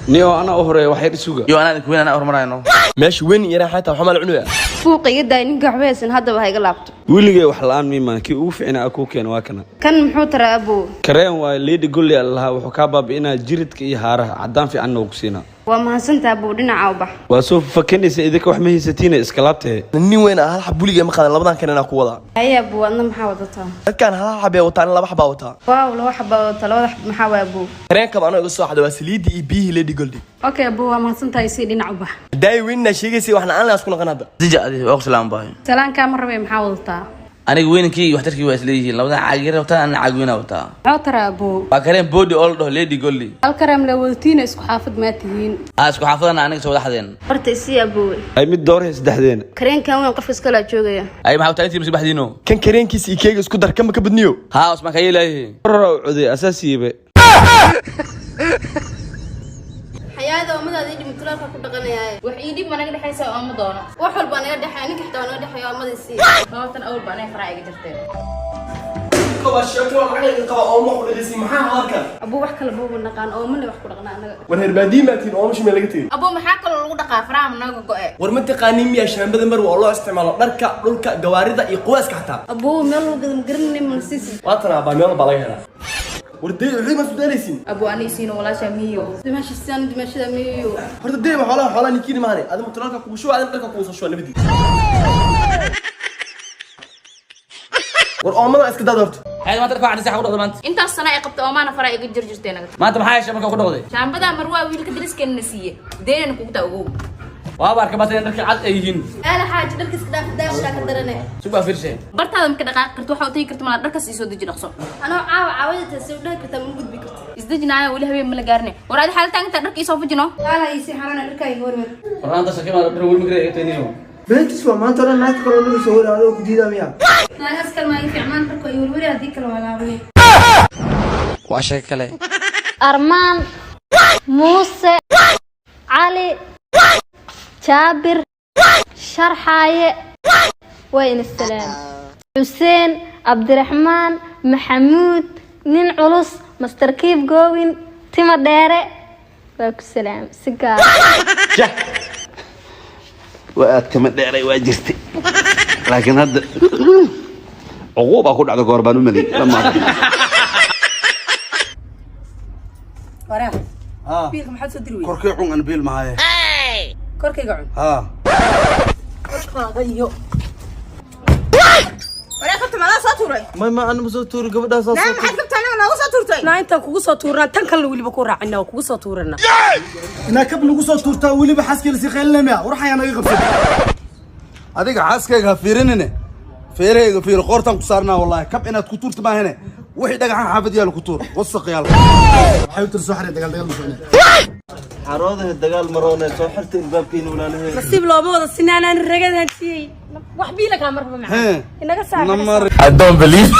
Niyo, anaa u horeeya, wax yar isuga. Yo, anaa idinku weyn, anaa horumarayno. Meesha weyn yaraa xataa waxaa la cunayaa. Fuuqa iga daay, ninka waxba haysan haddaba ha iga laabto. Weligay wax la-aan miimaan kii ugu fiicnaa a kuu keena waa kana. Kan muxuu taraa, abow? Kareen waaye, Lady Golli lahaa, wuxuu kaa baabi'inaa jiridka iyo haaraha, caddaan fiicanna wuu ku siinaa. Waa mahadsantaha, abow, dhinaca u bax. Waa soo fakanaysa, idinka wax ma haysatiina, iska laabtee. Nin weyn ah, hal xab weligay ma qaadan, labadan kan inaa ku wadaa. Haye abow, adna maxaa wadataa? Dadkan hal xab ay wataan, laba xabaa wataa. Waaw, laba xabaa wadataa, labada xab maxaa waay, abow? Kareenkaba anoo iga soo xada waa saliidii iyo biyihii Lady Goldi. Okay abow, waa mahadsantahay, si dhinac u bax. Daay weynna sheegaysay, waxna aan la isku naqan hadda. Dija adi waa ku salaam baayo. Salaankaa ma rabay, maxaa wadataa? Aniga weynankii iyo waxtarkii waa isleeyihiin, labadan caag yar wataa, anna caag weynaa wataa. Muxuu taraa, abow? Waa kareen body oo la dhaho Lady Golli. Hal kareem la wadatiina, isku xaafad maa tihiin? Aa, isku xaafadana, aniga soo wada xadeen. Horta isii, abowe. Ay mid doorhay saddexdeena. Kareenkan weyn qofka iskalaa joogaya. Ay, maxaa wataa intii masbaxdiino? Kan kareenkiisa iyo keega isku dar, kama ka badniyo. Haa, Usmaan ka yeelaaye. Horora u coday asaasiibe. Xayaada, oomadaada ii dhib, mutulaalka ku dhaqanayaaye. Wax ii dhib ma naga dhexaysa, ooma doono. Wax walbaa naga dhexeeya, ninka xitaa waa naga dhexeeya, oomada isii. Sababtan awal baa anaga faraa iga jirteen. Waa sheeko lacag qaba oo ma xudhaysi, maxaa halkan? Abow, wax kale booba naqaan, oomale wax ku dhaqnaa anaga. War herbaadiin baa tiin, oomashi meel laga tegey. Abuu, maxaa kaloo lagu dhaqaa? Faraha ma naga go'e? War ma taqaanin miyaa shaambada Marwa oo loo isticmaalo dharka, dhulka, gawaarida iyo quwaaska xataa? Abow, meel lagu gada ma garanay, mana siisi. Waa tan abaa, meel baa laga helaa. War dee wixii ma sudaalaysin? Abuu, ani isiino, walaashaa miyo. Dimaasha sidaan, dimaashada miyo. Horta dee ma xoolaha, xoolaha ninkiini maahane, adi mutulaalka kugu shuba, adina dharka kugu soo shuba nabadii. War oomada iska daad horta. Hayda, maanta dharka cadis ku dhaqday maanta. Intaas sano ay qabta oomaana faraa iga jir jirtay naga. Maanta maxaa heshay markaa ku dhaqday? Shaambadaa Marwaa wiilka dariskeenna siiye, deynana kugu taa, ogow. Waaba arka maanta in dharka cad ay yihiin. Aala xaaji, dharka iska dhaaf, daashaa ka darane. Sug baa fiirshay. Bartaada maka dhaqaaqi karto, waxa u tagi karta malaa, dharkas isoo deji dhaqso. Anoo caawa caawada taasay u dhahi kartaa, ma gudbi karto. Isdejinaayo, weli habeen ma la gaarne. War adi xaalitaan intaa dharka isoo fujino. Aala iisii xarana dharka iga warwer. Warnaanta shakima dhar weli makara iga tayniyo. Beentis waa maanta dhan naagta kaloo lagu soo wari adoo ku diidaa miya? Naagaas kale maa ii fiicnaan, dharka ay werweri, haddii kale waa laabanay. Waa sheeko kale. Armaan Muuse Cali Jaabir Sharxaaye, waa ina salaam. Xuseen Cabdiraxmaan Maxamuud, nin culus, Master Kiif Goowin, tima dheere, waa ku salaam si gaar. Jah, waa aad kama dheeray, waa jirtay, laakiin hadda cuquubaa ku dhacda, goor baan u malay dhammaatay. Waraa, biilka maxaad soo diri weyday? Korkay cun, an biil mahaye. Korkayga cun. Haa. Korkaaga iyo waraa, kabta maadaa soo tuuray? Ma anuma soo tuuri, gabadhaas soo. Naa, maxaad kabta anaga noogu soo tuurtay? Naa, intaan kugu soo tuurnaa, tan kalena weliba ku raacina, waa kugu soo tuurana. Inaa kab lagu soo tuurtaa, weliba xaaskii lasii qaylinaya, war xayaa naga qabsay. Adiga xaaskayga ha fiirinine, feerahayga fiiro, qoortaan ku saarnaa. Wallahi kab inaad ku tuurta maahane, wixii dhagaxan xaafad yaal ku tuur, wasaq yaal. Waxay u tiri soo xaray, dagaal dagaal ma soconay. Xaroodaha dagaal maroone, soo xirta ilbaabkiina walaalaheed. Nasiib looma wada sinaanaan ragadan siiyey, wax biila kaa marba macaa inaga saar, naga saar. I don't believe.